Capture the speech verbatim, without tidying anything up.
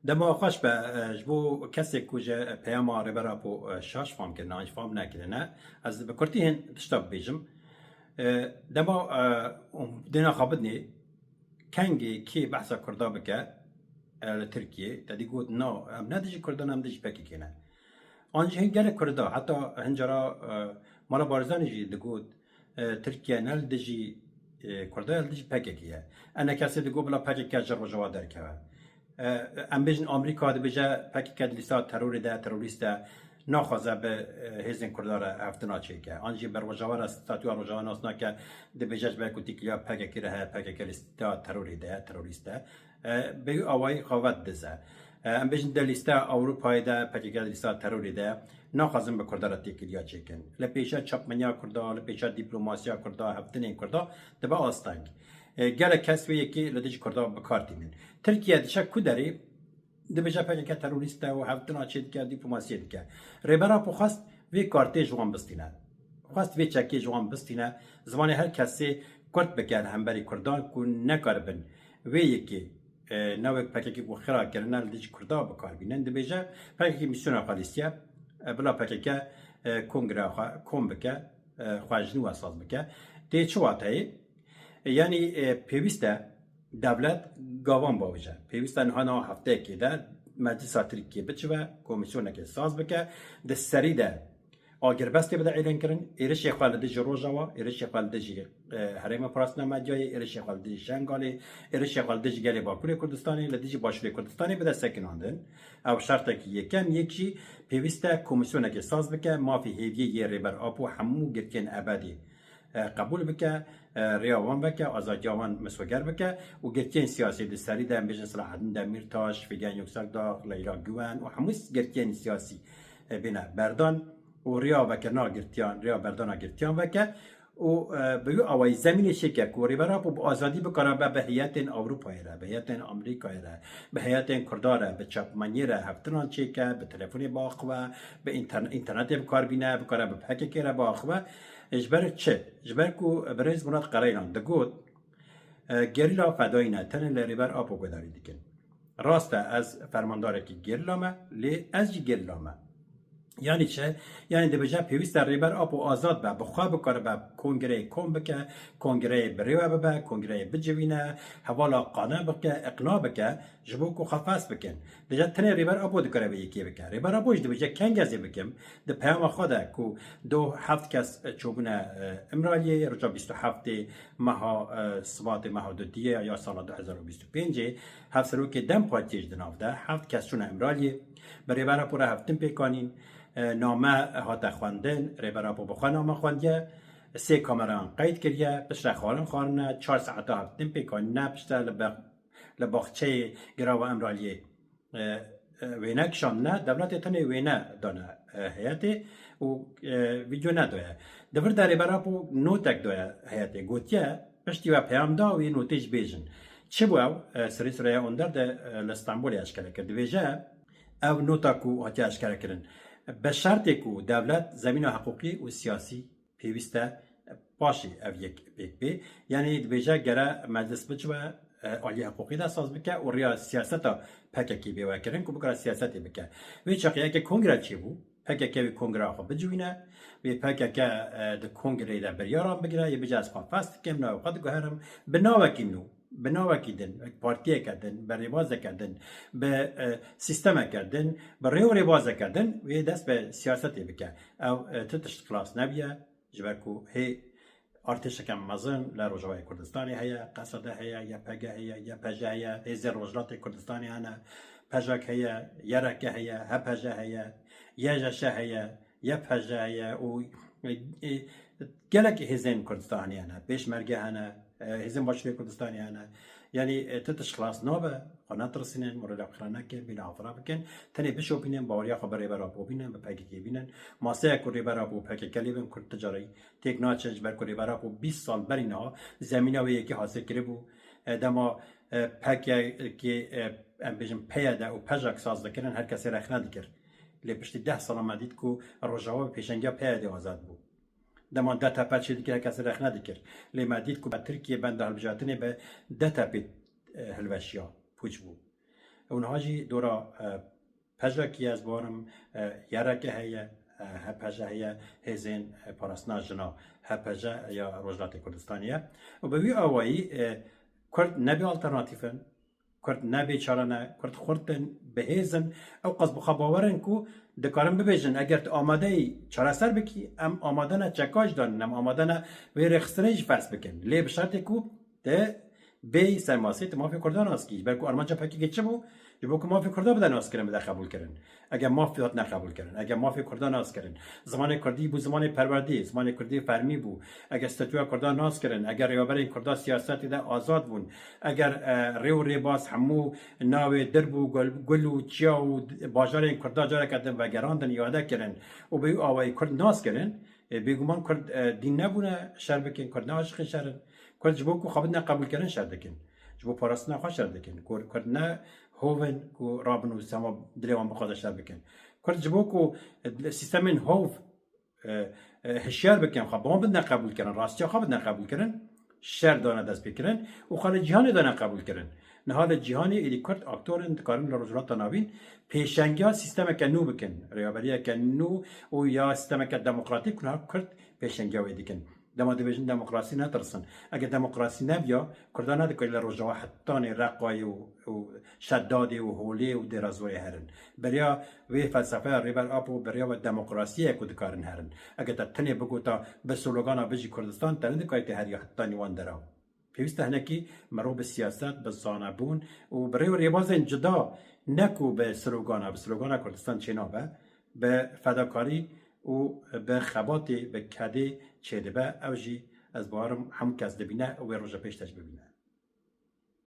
Dema xweş be, e, ji bo kesê ku ji peyama Rêber Apo, e, şaş fam kirine, an jî fam nekirine, ez bi kurtî hin tişta bibêjim. E, dema, e, dêna xwe bidinê, kengê kê behsa Kurda bike, e, li Tirkiyê, te dî got, na, em ne dijî Kurdan, em dijî P K K ne. An jî hin gelek Kurda, heta hin cara, e, Mala Barzanî jî digot, e, Tirkiye ne li dijî, e, Kurda ye, li dijî P K K ye. Ene kesê digot bila P K K ji Rojava derkeve. E, em bêjin Amerîka dibêje P K K di lîsta terorê de, terorîst e, naxwaze bi, e, hêzên Kurda re hevdina çêke. An jî bi Rojava re statûya Rojava nas nake, dibêje ji ber ku têkiliya P K K re heye, P K K lîsta terorê de ye, terorîst e. E, bi wî awayî xwe vedize. E, em bêjin di lîsteya Ewropayê de, P K K di lîsteya terorê de ye. Naxwazin bi Kurda re têkiliya çêkin. Li pêşiya çapmeniya Kurda, li pêşiya dîplomasiya Kurda, hevdinên Kurda dibe asteng. E, gelek kes wê yekê li dijî Kurda bi kar tînin. Tirkiye diçe ku derê, dibêje P K K terorîst e û hevdina çêdike, dîplomasiyê dike. Rêber Apo xwest vê kartê ji wan bistîne. Xwest vê çekê ji wan bistîne. Zimanê her kesê kurt bike li hemberî Kurdan ku nekaribin vê yekê, e, ne wek P K K ku xira kirine li dijî Kurda bi kar bînin. Dibêje P K K mîsyona xwe lîstiye, e, bila P K K, e, kongreya xwe kom bike, e, xwe ji nû ve saz bike. Tê çi wateyê? E, yanî, e, pêwîst e dewlet gavan bavêje. Pêwîst e niha niha hefteyekê de Meclisa Tirkiyê biçive, komîsyonekê saz bike, di serî de agirbestê bide êlênkirin, êrişê xwe li dijî Rojava, êrişê xwe li dijî, e, Herêma Parastina Medyayê, êrişê xwe li dijî Şengalê, êrişê xwe li dijî gelê Bakurê Kurdistanê, li dijî Başûrê Kurdistanê bide sekinandin. Ew şertekî yekem. Yek jî pêwîst e komîsyonekê saz bike, mafê hêviyê yê Rêber Apo hemû girtiyên ebedî, e, qebûl bike, e, rêya wan veke, azadiya wan misoger bike û girtiyên siyasî di serî de, em bêjin Selahaddin Demirtaş, Figen Yüksekdağ, Leyla Güven û hemû girtiyên siyasî, e, bêne berdan û rêya vekirina girtiyan, rêya berdana girtiyan veke û, e, bi wî awayî zemînê çêke ku Rêber Apo bi azadî bikare be bi heyetên Ewropayê re, bi heyetên Amerîkayê re, bi heyetên Kurda re, bi çapmeniyê re hevtinan çêke, bi telefonê biaxive, bi înter-, înternetê bi kar bîne, bikare bi P K K re biaxive. Ji ber çi? Ji ber ku birêz Murat Qereylan digot, e, gerîla fedayî ne, tenê li Rêber Apo guhdarî dikin. Rast e, ez fermandarekî gerîla me, lê ez jî gerîla me. Yanî çi? Yanî dibêje pêwîst e Rêber Apo azad be, bi xwe bikare be kongreyê kom bike, kongreyê bi rê ve bibe, kongreyê bicivîne, hevala qane bike, iqna bike, ji bo ku xwe fes bikin. Dibêje tenê Rêber Apo dikare vê yekê bike. Rêber Apo jî dibêje kengê ez ê bikim, di peyama xwe de ku do heft kes çûbûne, e, Îmraliyê, roja bîst û heftê meha, e, Sibatê meha dudiyê ya sala du hezar û bîst û pêncê, hevserokê DEM Partiyê jî di nav de, heft kes çûne Îmraliyê, bi Rêber Apo re hevdin pêk anîn, e, name hate xwendin, Rêber Apo bi xwe name xwendiye, sê kamerayan qeyd kiriye, piştre xwarin xwarine, çar saeta hevdin pêk anîne, piştre li be-, li baxçeyê Girava Îmraliyê, e, e, wêne kişandine, dewletê tenê wêne dane, e, heyetê û, e, vîdeo nedaye. Di vir de Rêber Apo notek daye heyetê. Gotiye, piştî we peyam da, wê notê jî bêjin. Çi bû ew? E, Sirê Süreyya Onder de, e, li Stenbolê eşkere kir. Dibêje, ev nota ku hatiye eşkere kirin, bi şertê ku dewlet zemîna hiqûqî û siyasî pêwîst e paşê ev yek pêk bê. Yanî dibêje gere meclis biçibe, e, aliyê hiqûqî de saz bike û rêya siyaseta P K K bê vekirin ku bikare siyasetê bike. Wê çaxê yekê kongre çêbû, P K K wê kongreya xwe bicivîne, wê P K K, e, di kongreyê de biryaran bigire, yê bêje ez xwe fes dikim, navê xwe diguherim, bi navekî nû, bi navekî din, wek partiyeke din, bi rêbazeke din, bi, e, sîstemeke din, bi rê û rêbazeke din, wê dest bi siyasetê bike. Ew, e, ti tişt xilas nebiye. Ji ber ku hê artêşeke mezin li Rojavayê Kurdistanê heye, Qesede heye, Y P G heye, Y P J heye, hêzên Rojhilatê Kurdistanê hene, P J K heye, Y R K heye, H P J heye, Y J Ş heye, Y P J heye û, e, e, gelek hêzên Kurdistanê hene, Pêşmerge hene, e, hêzên Başûrê Kurdistanê hene. Yanî, e, ti tişt xilas nabe, xwe netirsînin, morala xwe xira nekin, bîna xwe xira bikin. Tenê bişopînin, baweriya xwe bi Rêber Apo bînin, bi P K K bînin. Maseyek ku Rêber Apo û P K K lê bin, Kurd ti carî têk naçin, ji ber ku Rêber Apo bîst sal berî niha zemîna wê yekê hasê kiribû. E, dema, e, P K K, e, em bêjin P Y D û P J A K saz dikirin, her kesê rexne dikir. Lê piştî deh sala me dît ku Rojava bi pêşengiya P Y D azad bû. Dema D T P çêdikir, her kesê rexne dikir. Lê me dît ku me Tirkiye benda hilbijartinê bi D T P, e, hilweşiya, pûç bû. Û niha jî dora, e, pejekî ez barim, e, yereke heye, e, H P J heye, hêzên, e, parastina jina, H P J ya Rojhilatê Kurdistanê ye. Û bi wî awayî, e, Kurd ne bê alternatîf in, Kurd ne bê çare ne, Kurd xurt in, bi hêz in, ew qas bi xwe bawer in ku dikarin bibêjin, eger tu amade yî çareser bikî, em amade ne çeka jî danin, em amade ne wê rêxistinê jî ferz bikin. Lê bi şertê ku te bêyî ser masê, tu mafê Kurdan nas kî. Ji ber ku armanca P K K çi bû? Ji bo ku mafê Kurda bide naskirin, bide qebûlkirin. Eger maf hatine qebûlkirin, eger mafê Kurda naskirin, zimanê Kurdî bû zimanê perwerdê, zimanê Kurdî fermî bû, eger statûya Kurda naskirin, eger rêveberên Kurda siyasetê de azad bûn, eger, e, rê û rêbaz hemû navê dir bû, gul, gul û çiya û d-, bajarên Kurda careke din vegerandin, îade kirin û bi wî awayî Kurd naskirin, e, bêguman Kurd, e, dîn nebûne şer bikin, Kurd ne aşiqê şer in. Kurd ji bo ku xwe bidine qebûlkirin şer dikin. Ji bo parastina xwe şer dikin. Kur-, Kurd ne hov in ku rabin û sema dilê wan bixwaze şer bikin. Kurd ji bo ku, e, sîstemên hov, e, e, hişyar bikin xwe, bi wan bidine qebûlkirin, rastiya xwe bidine qebûlkirin, şer dane destpêkirin û xwe li cîhanê dane qebûlkirin. Niha li cîhanê êdî Kurd aktor in, dikarin li Rojhilata Navîn pêşengiya sîstemeke nû bikin, rêveberiyeke nû û ya sîstemeke demokratîk ku niha Kurd pêşengiya wê dikin. Dema dibêjin demokrasî netirsin. Eger demokrasî nebiya, Kurdan nedikarî li Rojava hetanî Reqayê û, û Şedadê û Holê û Dêra Zorê herin. Beriya wê felsefeya Rêber Apo beriya we demokrasî ye ku dikarin herin. Eger te tenê bigota bi slogana Bijî Kurdistan, te nedikarî tê heriya hetanî wan dera. Pêwîst e hinekî mirov bi siyaset, bi zanebûn û bi rê û rêbazên cuda, ne ku bi slogana, bi slogana Kurdistan çênabe, bi fedakarî û bi xebatê, bi kedê çêdibe. Ew jî ez bawerim hemû kes dibîne û wê roja pêş de jî bibîne.